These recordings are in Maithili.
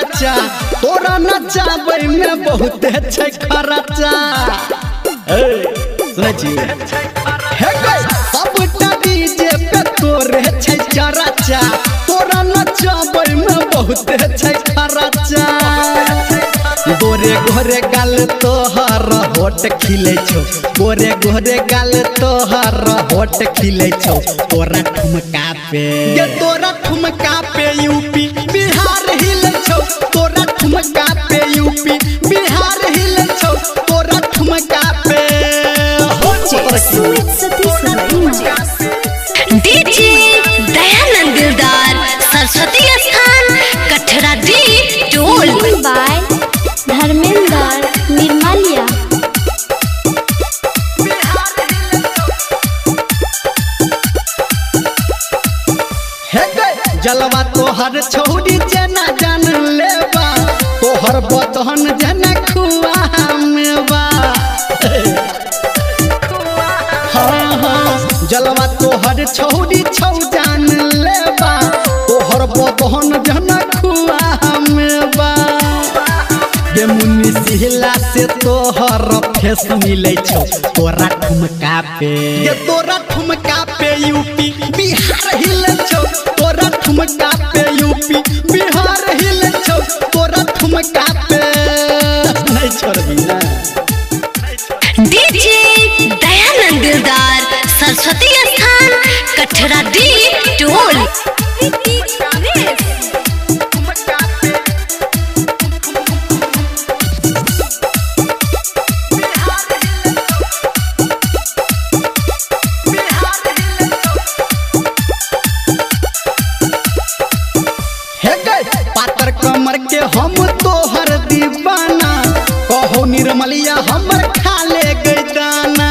चरचा, तोरा नचाबै में बहुते छै खर्चा। सुनै छी हे गै, सबटा डीजे पे तोरे छै चरचा, तोरा नचाबै में बहुते छै खर्चा। गोरे गोरे गाल तोहर होठ खिलै छौ, गोरे गोरे गाल तोहर होठ खिलै छौ, तोरा ठुमका पे गे, तोरा ठुमका पे यूपी बिहार हिलै छौ, तोरा ठुमका पे यूपी बिहार हिलै छौ, तोरा ठुमका पे। डीजे दयानंद दिलदार, सरस्वती स्थान, कठरा डी टोल। बाय धर्मेंद्र निर्मलिया। हे गै, जलवा तोहर छौरी जेना जान लेबा, तोहर बदन जेना खुआ मेवा। हाँ हाँ, जलवा तोहर छौरी छौ जान लेबा, तोहर बदन जेना खुआ मेवा। गे मुन्नी सिहला से तोहर फेस मिलै छौ, तोरा ठुमका पे गे, तोरा ठुमका पे यूपी बिहार हिलै छौ, तोरा ठुमका पे यूपी बिहार हिलै छौ, तोरा ठुमका पे। नहीं छोड़बी ना। डीजे दयानंद दिलदार, सरस्वती स्थान, कठरा डी टोल। हे गै, पातर कमर के हम तोहर दीवाना, कहो निर्मलिया हमर खा ले गै दाना।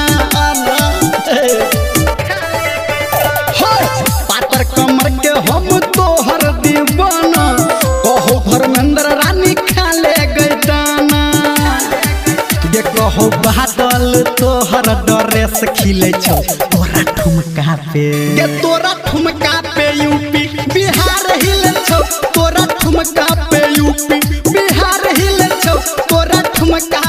पातर कमर के हम तोहर दीवाना, कहो धर्मेंद्र रानी खा ले गै दाना। गे कहो बादल तोहर ड्रेस खिलै छौ, तोरा ठुमका पे गे, तोरा ठुमका पे यूपी बिहार हिलै छौ, तोरा ठुमका पे यूपी बिहार हिलै छौ, तोरा ठुमका।